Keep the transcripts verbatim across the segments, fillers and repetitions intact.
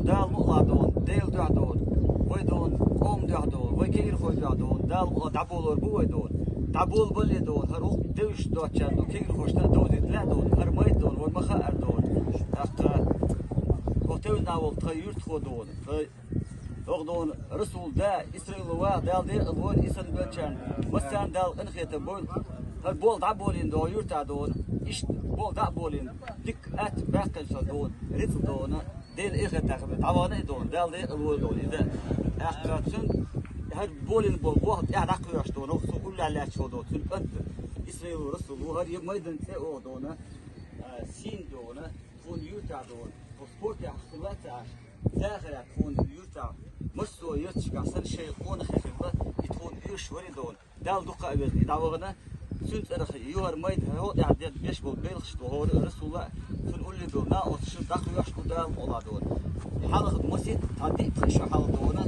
Дала мукъалахь дона, Делан дуьхьа дона, вай дона, къоман дуьхьа дона, вай кегийрхой дуьхьа дона, Дала мукъалахь дӀаболор бу вай дона. ДӀаболабале дона, хӀара вукху девзаш доцчарна дона, кегийрхошна а довзийта лаьа дона, хӀара майда дона, вай ма хаьара дона. ТӀаккха хӀокху тевжина волу тхан юьртахо дона, тхан хӀокху дона Расул да, Исраилан ваха Дала декъала войла, и санна беллачарна массарна Дала къинхетам бойла. ХӀара болх дӀа а болийна дона юьртахь дона, иштта болх дӀа а болийна, дика атта баьккхина со дона, рицкъ дона, Делан эхартахь дӀавахана а дона, Дала декъала войла дона иза. ТӀаккха цуьнан хӀара болийна болу болх тӀаьхьа дӀакхоьхьуш дона, хӀокху цо уллехь лаьтташ волу дона, цуьнан кӀант Исраилан Расул ву, хӀара я майдан цӀе оха дона, а, сийна дона, тхуна юьртахь дона, хӀокху спортехь хилла а ца Ӏаш, дахарехь тхуна юьртахь, массо а ярташкахь санна шайн къонахий хилла, и тхуна оьшуш вара и дона. Дала дукха а везна, и дӀавахана, цуьнан цӀарах юьхьар майда хьо тӀехь дерг беш болу белхаш ду хӀора Расула, цуьнан улле долу накъосташна дӀакхоьхьуш ду Дала мукъалахь дона. Хьалха масийтта цхьа диъ пхи шо хьалха дона,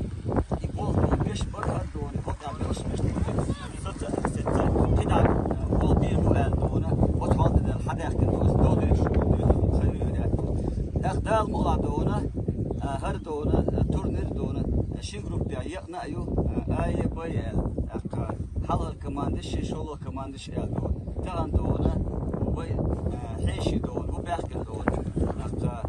и болх дона беш бара хӀара дона, хӀокху тӀехь белхаш беш дара. Саца а, саца а, кхидӀа болх бийр бу аьлла дона, оцу хьалха дина хьадаьхкина дона, довзуьйтуш ду, дуьйцуш ду, хайр ю аьлла дона. ТӀаккха Дала мукъалахь дона, а, хӀара дона, а, турнир дона, а, шин группе екъна а ю, а, А, Е, Б, Е аьлла. ТӀаккха хьалхара командаш, ши шолгӀа командаш аьлла дона. Тахана дона, вай, а, хьеший дона, ву баьхкина дона. ТӀаккха